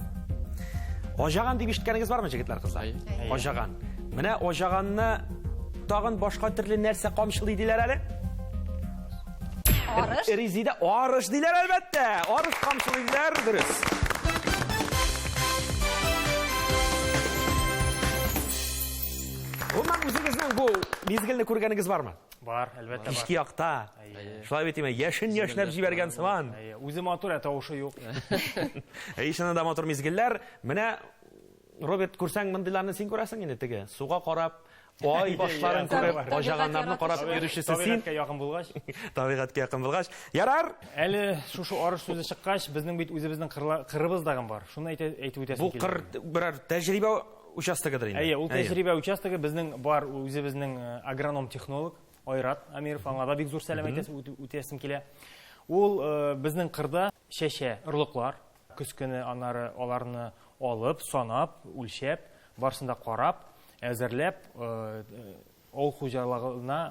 Аҗаган дип ишеткәнегез бармы, җегетләр, кызлар? Аҗаган. Менә аҗаганны тагын башка төрле нәрсә камчылый диләр әле? Арыш. Резидә арыш диләр әлбәттә. Арыш камчылый диләр, дөрес. Гомумән үзегезнең бу мизгелне күргәнегез бармы? Бар, әлбәттә бар. Кичке якта. Шулай бит име, яшен яшьнәп җибәргән сыман. Әйе, үзе матур, ә тавышы юк. Әйе, чыннан да матур мизгелләр. Менә Роберт, күрсәң, мондыйларны син күрәсең инде теге. Суга карап, ай башларын күреп, аҗаганнарны карап йөрүчесе син. Табигатькә якын булгач. Табигатькә якын булгач. Ярар. Әле шушы арыш сүзе чыккач, безнең бит үзебезнең кырыбыз дагын бар. Шуны әйтеп үтәсем килә. Бу кыр берәр тәҗрибә участогыдыр инде. Әйе, ул тәҗрибә участогы безнең бар үзебезнең э, агроном-технолог Айрат Амиров, аңа да бик зур сәлам әйтәсем, үтәсем килә. Ул э, безнең кырда чәчә орлыклар, көз көне аннары аларны алып, санап, үлчәп, барысын да карап, әзерләп, э, авыл хуҗалыгына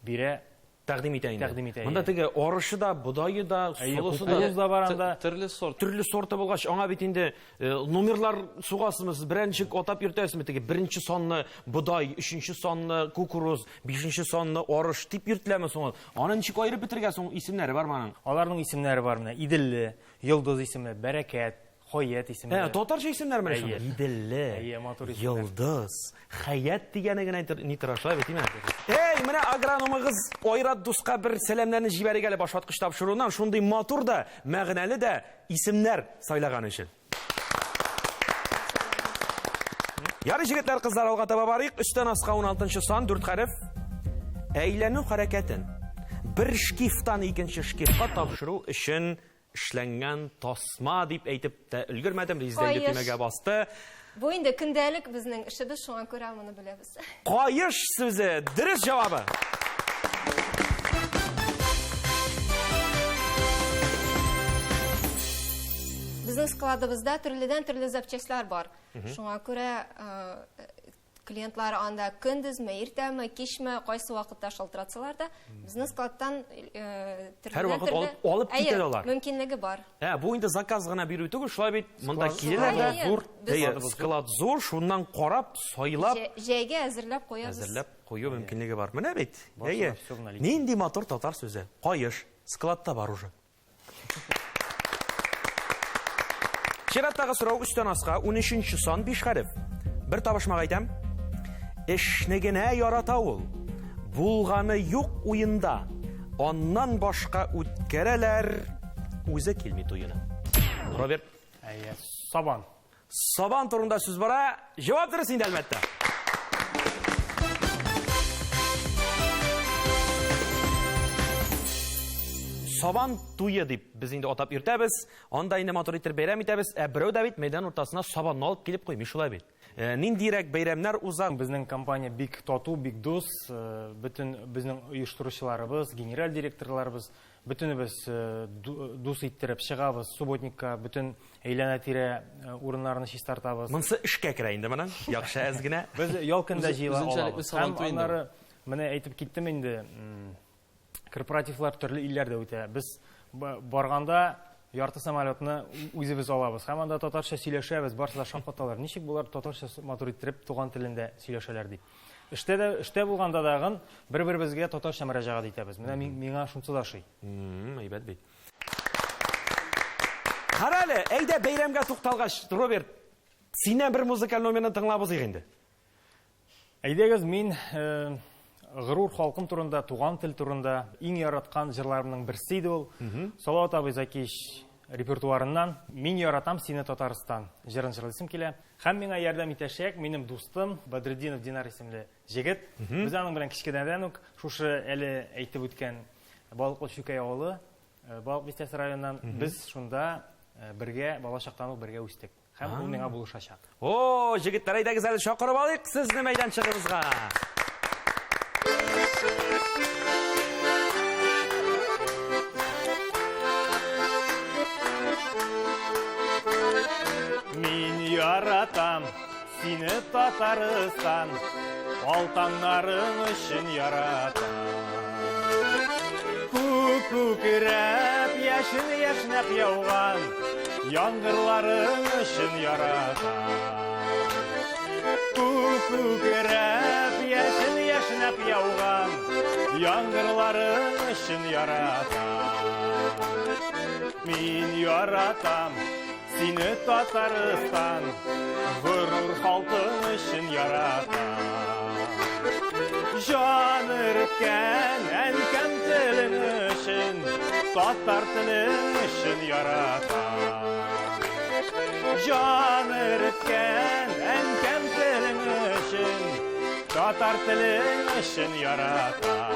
бирә. Тәкъдим итә инде. Тәкъдим итә. Монда теге арышы да, бодае да, солысы да. Кукуруз да бар анда. Төрле сорт. Төрле сорты булгач, аңа бит инде э, номерлар сугасызмы, сез берәр ничек атап йөртәсезме теге беренче санлы бодай, өченче санлы кукуруз, бишенче санлы арыш дип йөртеләме соң ул? Аны ничек аерып бетерергә соң, исемнәре бармы аның? Аларның исемнәре бар менә. Иделле, Йолдыз исемле, Бәрәкәт, Хәят исемле. Ә, татарча исемнәр менә шунда. Иделле, Әйе, матур исемнәр. Йолдыз, Хәят дигәне генә ни тора, шулай бит, димә? Эй, менә агрономыгыз Айрат дуска бер сәламнәрне җибәрик әле башваткыч тапшыруыннан. Шундый матур да, мәгънәле дә исемнәр сайлаган өчен. Ярый, җегетләр, кызлар, алга таба барыйк. Өстән аска 16 сан, 4 хәреф. Әйләнү хәрәкәтен бер шкифтан икенче шкифка тапшыру өчен Эшләнгән тасма дип әйтеп тә өлгермәдем, Резидә инде төймәгә басты. Бу инде көндәлек безнең эшебез, шуңа күрә моны беләбез. Каеш сүзе дөрес җавабы. Безнең складыбызда төрледән-төрле запчастьлар бар. Шуңа күрә Клиентлар анда көндезме, иртәме, кичме, кайсы вакытта шалтыратсалар да, безнең складтан э, Һәр вакыт алып, алып китә алар. Мөмкинлеге бар. Ә, бу инде заказ гына бирү түгел, шулай бит, монда киләләр дә, зур, әйе, склад зур, шуннан карап, сайлап, җәйгә әзерләп куябыз. Әзерләп кую мөмкинлеге бар. Менә бит, әйе. Нинди матур татар сүзе. Каеш, складта бар уже. Чираттагы сорау өстән аска 13 сан 5 хәреф. Бер табышмак әйтәм. Эшне генә ярата ул. Булганы юк уенда. Аннан башка үткәрәләр, үзе килми туена. Роберт. Әйе, сабан. Сабан турында сүз бара. Җавап дөрес инде, әлбәттә. Сабан туе дип без инде атап йөртәбез. Анда инде матур итеп бәйрәм итәбез. Ә берәү дә бит мәйдан уртасына сабанны алып килеп куймый, шулай бит. Э, ниндирәк бәйрәмнәр уза? Безнең компания бик тату, бик дус. Э, бөтен безнең оештыручыларыбыз, генераль директорларыбыз Бөтенебез дус иттереп чыгабыз субботникка, бөтен әйләнә-тирә урыннарны чистартабыз. Монсы эшкә керә инде моның, яхшы әз генә. Без ял көндә җыела алабыз. Һәм аннары менә әйтеп киттем инде, корпоративлар төрле илләрдә үтә. Без барганда ярты самолетны үзебез алабыз. Һәм анда татарча сөйләшәбез, барысы да шаккаталар. Ничек болар татарча матур иттереп туган телендә сөйләшәләр дип. Эштә дә, эштә булганда дагын бер-беребезгә татарча мөрәҗәгать итәбез. Менә миңа шунысы да ошый. Әйбәт бит. Кара әле, әйдә бәйрәмгә тукталгач, Роберт, синнән бер музыкаль номерны тыңлап узыйк инде. Әйдәгез, мин э, горур халкым турында, туган тел турында иң яраткан җырларымның берсе иде ул. Салават абый Закич репертуарыннан Мин яратам сине Татарстан җырын җырлыйсым килә. Һәм миңа ярдәм итәчәк минем дустым Бәдретдинов Динар исемле җегет. Без аның белән кечкенәдән үк шушы әле әйтеп үткән Балыклы Чүкәй авылы, э, Балык Бистәсе районыннан без шунда э, бергә балачактан ук бергә үстек. Һәм ул миңа булышачак. О, җегетләр, әйдәгез әле чакырып алыйк сезне мәйданчыгыбызга. Мин яратам сине Татарстан, Алтаннарың өчен яратам. Күк күкрәп, яшен яшьнәп яуган, Яңгырларың өчен яратам. Күк күкрәп, яшен яшьнәп яуган, Яңгырларың өчен яратам. Мин яратам Сине Татарстан, горур халкың өчен яратам. Җан өркән әнкәм телең өчен, татар телең өчен яратам. Җан өркән әнкәм телең өчен, татар телең өчен яратам.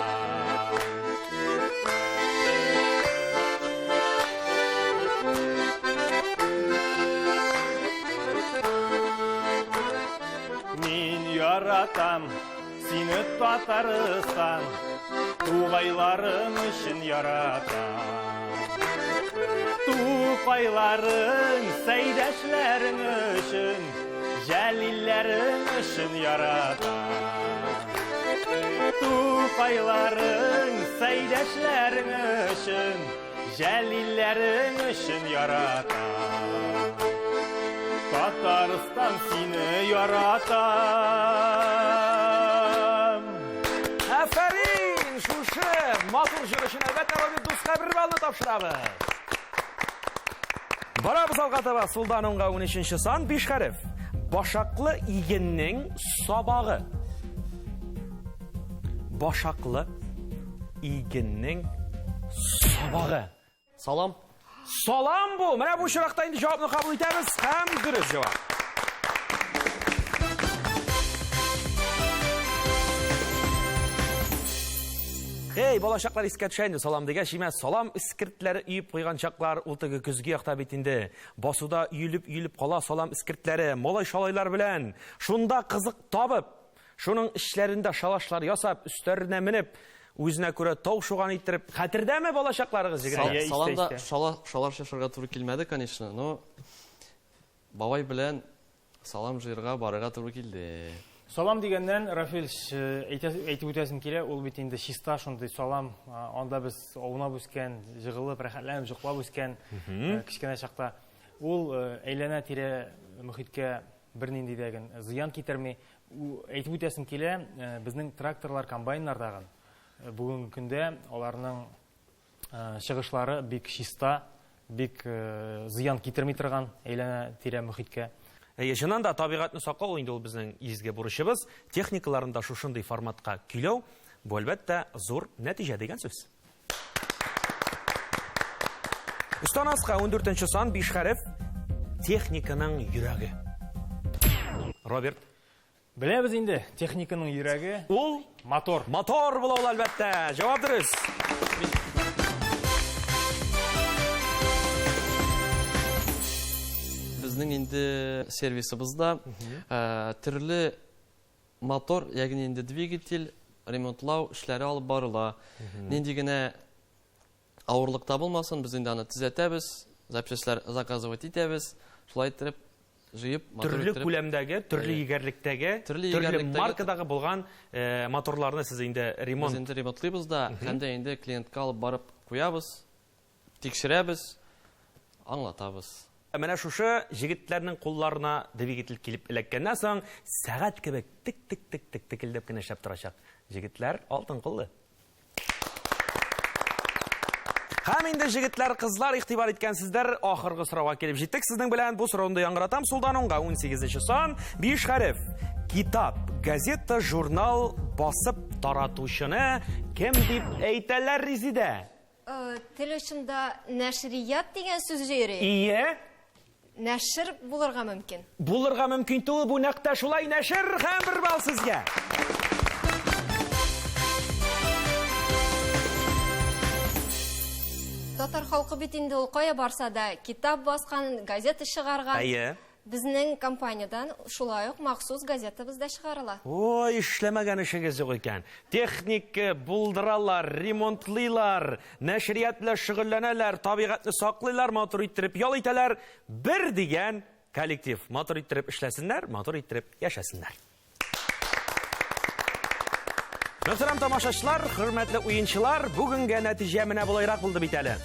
Мин яратам сине Татарстан, Тугайларың өчен яратам. Тукайларың, Сәйдәшләрең өчен, Җәлилләрең өчен яратам. Тукайларың, Сәйдәшләрең өчен, Җәлилләрең өчен яратам. Татарстан сине яратам. Афәрин! Шушы матур җыр өчен әлбәттә Роберт дуска бер баллны тапшырабыз. Барабыз алга таба, сулдан уңга 13 сан, 5 хәреф. Башаклы игеннең сабагы. Башаклы игеннең сабагы. Салам. Салам бу. Менә бу очракта инде җавапны кабул итәбез һәм дөрес җавап. Хей, балачаклар искә төшә инде салам дигәч, имә салам эскертләре өеп куйган чаклар, ул теге көзге якта бит инде. Басуда өелеп-өелеп кала салам эскертләре, малай-шалайлар белән. Шунда кызык табып, Шуның эчләрендә шалашлар ясап, өсләренә менеп, үзенә күрә тау шуган иттереп, хәтердәме балачакларыгыз, егетләр? Саламда шалаш ясарга туры килмәде, конечно, но бабай белән салам җыярга барырга туры килде. Салам дигәннән, Рафил, әйтеп үтәсем килә, ул бит инде чиста шундый салам, анда без аунап үскән, җыгылып, рәхәтләнеп җоклап үскән кечкенә чакта. Ул әйләнә-тирә мөхиткә бернинди дә ген зыян китерми. Әйтеп үтәсем килә, э, безнең тракторлар, комбайннардагы э, бүгенге көндә аларның э, чыгышлары бик чиста, бик зыян китерми торган әйләнә-тирә мөхиткә. Әйе, чыннан да табигатьне саклау инде ул безнең изге бурычыбыз. Техникаларын да шушындый форматка көйләү, бу әлбәттә зур нәтиҗә дигән сүз. Өстән аска 14 сан 5 хәреф техниканың йөрәге. Роберт. Беләбез инде, техниканың йөрәге ул мотор. Мотор була ул әлбәттә. Җавап дөрес. Безнең инде сервисыбызда э, төрле Мотор, ягъни инде двигатель ремонтлау эшләре алып барыла. Нинди генә авырлыкта булмасын, без инде аны төзәтәбез, запчастьлар заказывать итәбез. Шулай иттереп, җыеп, матур Төрле иттереп. күләмдәге, төрле егәрлектәге, Төрле төрле егәрлектәге- маркадагы булган э, моторларны сез инде Без ремонт инде ремонтлыйбыз да, һәм дә инде клиентка алып барып куябыз. Тикшерәбез, аңлатабыз. Ә менә шушы җегетләрнең кулларына двигатель килеп эләккәннән соң, сәгать кебек тек-тек-тек-тек текелдәп кенә эшләп торачак. Җегетләр алтын куллы. Һәм инде җегетләр, кызлар игътибар иткәнсездер, ахыргы сорауга килеп җиттек сезнең белән. Бу сорауны да яңгыратам. Сулдан уңга 18 сан, 5 хәреф. Китап, газета, журнал басып таратучыны кем дип әйтәләр, Резидә? Э, тел очында нәшрият дигән сүз йөри. Ие. Нәшир булырга мөмкин. Булырга мөмкин түгел, бу нәкъ тә шулай нәшир һәм бер балл сезгә. Татар халкы бит инде ул кая барса да китап баскан, газета чыгарган. Әйе. Безнең компаниядән шулай ук махсус газетабыз да чыгарыла. Ой, эшләмәгән эшегез юк икән. Техника булдыралар, ремонтлыйлар, нәшрият белән шөгыльләнәләр, табигатьне саклыйлар, матур иттереп ял итәләр. Бер дигән коллектив. Матур иттереп эшләсеннәр, матур иттереп яшәсеннәр. Мөхтәрәм тамашачылар, хөрмәтле уенчылар, бүгенге нәтиҗә менә болайрак булды бит әле.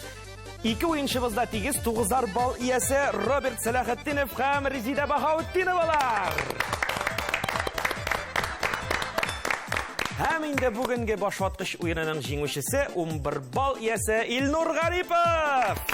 Ике уенчыбыз да тигез, тугызар балл иясе Роберт Сәләхетдинов һәм Резида Баһаутдиновалар. Һәм инде бүгенге башваткыч уенының җиңүчесе 11 балл иясе Илнур Гарипов.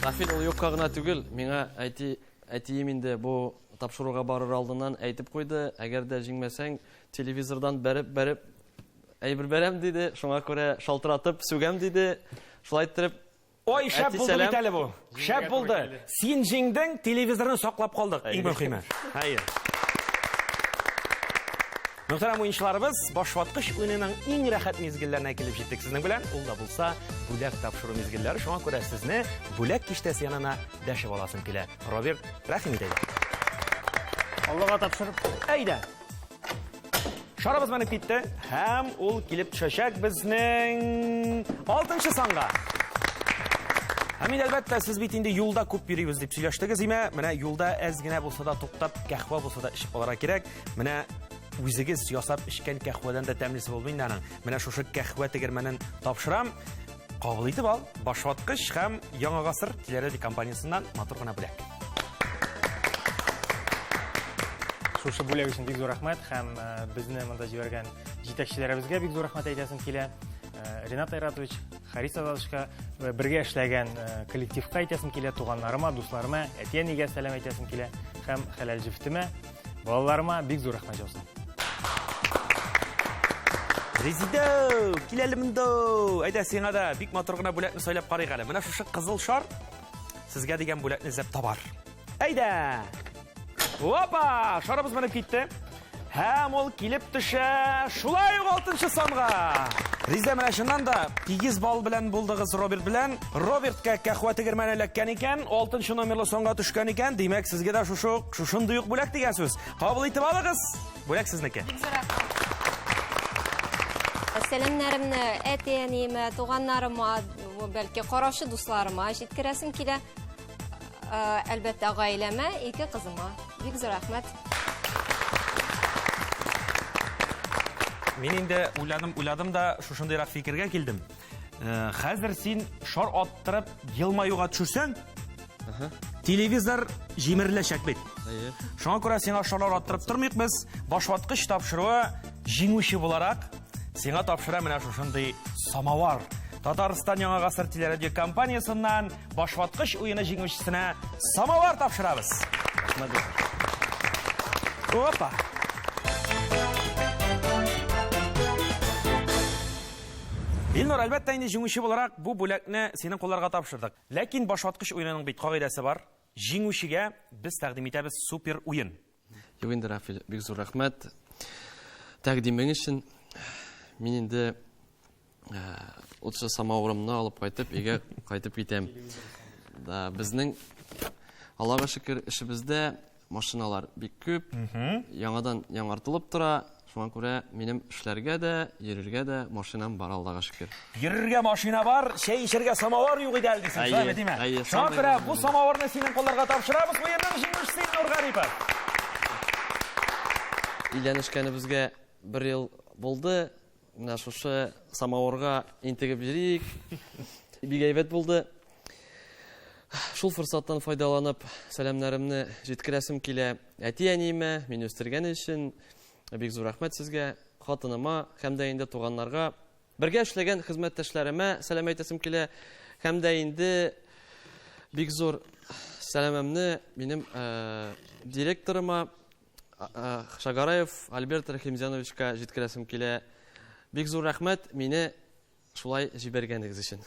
Рафил, ул юкка гына түгел, миңа әти, әтием инде бу тапшыруга барыр алдыннан әйтеп куйды, әгәр дә җиңмәсәң, телевизордан бәреп-бәреп әйбер бәрәм диде, шуңа күрә шалтыратып сүгәм диде. Шулай иттереп, Ой, шәп Әти, булды сәлам. бит әле бу. Шәп булды. Син җиңдең, телевизорны саклап калдык. Иң мөһиме. Әйе. Мөхтәрәм уенчыларыбыз, башваткыч уенының иң рәхәт мизгелләренә килеп җиттек сезнең белән. Ул да булса бүләк тапшыру мизгелләре. Шуңа күрә сезне бүләк киштәсе янына дәшеп аласым килә. Роберт, рәхим ит әйдә. Аллага тапшырып. Әйдә. Шарыбыз менеп китте һәм ул килеп төшәчәк безнең алтынчы санга. Һәм инде әлбәттә сез бит инде юлда күп йөрибез дип сөйләштегез име? Менә юлда әз генә булса да туктап, кәһвә булса да эчеп алырга кирәк. Менә үзегез ясап эчкән кәһвәдән дә тәмлесе булмый инде аның. Менә шушы кәһвә тегермәнен тапшырам. Кабул итеп ал. Башваткыч һәм Яңа гасыр телерадио компаниясеннән матур гына бүләк. Шушы бүләк өчен бик зур рәхмәт һәм э, безне монда җибәргән җитәкчеләребезгә бик зур рәхмәт әйтәсем килә. Э, Ренат Айратович, Харис Азатовичка э, бергә эшләгән коллективка әйтәсем килә, туганнарыма, дусларыма, әти-әнигә сәлам әйтәсем килә һәм хәләл җефетемә, балаларыма бик зур рәхмәт яусын. Резидә, кил әле монда. Әйдә, сиңа да бик матур гына бүләкне сайлап карыйк әле. Менә шушы кызыл шар сезгә дигән бүләкне эзләп табар. Әйдә! Опа! Шарыбыз менеп китте. Һәм ул килеп төшә шулай ук алтынчы санга. Ризә, менә чыннан да тигез балл белән булдыгыз Роберт белән. Робертка кәхвә тегермәне эләккән икән, алтынчы номерлы санга төшкән икән, димәк, сезгә дә шушы шушындый ук бүләк дигән сүз. Кабул итеп алыгыз. Бүләк сезнеке. Бик зур рәхмәт. Сәламнәремне әти-әниемә, туганнарыма, бәлки караучы дусларыма җиткерәсем килә. Э, әлбәттә, гаиләмә, ике кызыма. Бик зур рәхмәт. Мин инде уйладым, уйладым да шушындыйрак фикергә килдем. Э, хәзер син шар аттырып елмаюга төшерсәң, телевизор җимереләчәк бит. Шуңа күрә сиңа шарлар аттырып тормыйк без. Башваткыч тапшыруы җиңүче буларак сиңа тапшыра менә шушындый самовар. Татарстан Яңа гасыр телерадио компаниясеннән башваткыч уены җиңүчесенә самовар тапшырабыз. Опа! Илнур, әлбәттә инде җиңүче буларак бу бүләкне синең кулларга тапшырдык. Ләкин башваткыч уенының бит кагыйдәсе бар. Җиңүчегә без тәкъдим итәбез супер уен. Юк инде, Рафил, бик зур рәхмәт. Тәкъдимең өчен. Мин инде лучше самавырымны алып кайтып, өйгә кайтып китәм. Да, безнең Аллага шөкер, эшебездә машиналар бик күп, яңадан яңартылып тора. Шуңа күрә минем эшләргә дә, йөрергә дә машинам бар, Аллага шөкер. Йөрергә машина бар, чәй эчәргә самовар юк иде әле дисең, шулай бит, димә? Әйе, Шуңа күрә бу самоварны синең кулларга тапшырабыз. Уенның җиңүчесе Илнур Гарипов. Өйләнешкәнебезгә бер ел булды. Менә шушы самавырга интегеп йөрик. Бик әйбәт булды. Шул форсаттан файдаланып, сәламнәремне җиткерәсем килә әти-әниемә, мине үстергән өчен. Бик зур рәхмәт сезгә, хатыныма һәм дә инде туганнарга. Бергә эшләгән хезмәттәшләремә сәлам әйтәсем килә. Һәм дә инде бик зур сәламемне минем директорыма. Шагараев Альберт Рәхимзяновичка җиткерәсем килә. Бик зур рәхмәт мине шулай җибәргәнегез өчен.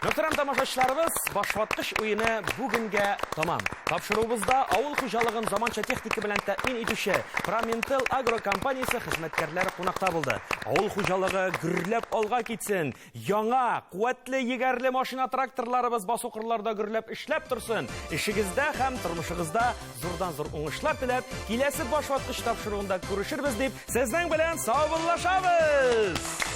Мөхтәрәм тамашачыларыбыз, башваткыч уены бүгенгә тамам. Тапшыруыбызда авыл хуҗалыгын заманча техника белән тәэмин итүче Проминтел Агро компаниясе хезмәткәрләре кунакта булды. Авыл хуҗалыгы гөрләп алга китсен, яңа, куәтле, егәрле машина-тракторларыбыз басу-кырларда гөрләп эшләп торсын. Эшегездә һәм тормышыгызда зурдан-зур уңышлар теләп, киләсе башваткыч тапшыруында күрешербез дип, сезнең белән саубуллашабыз!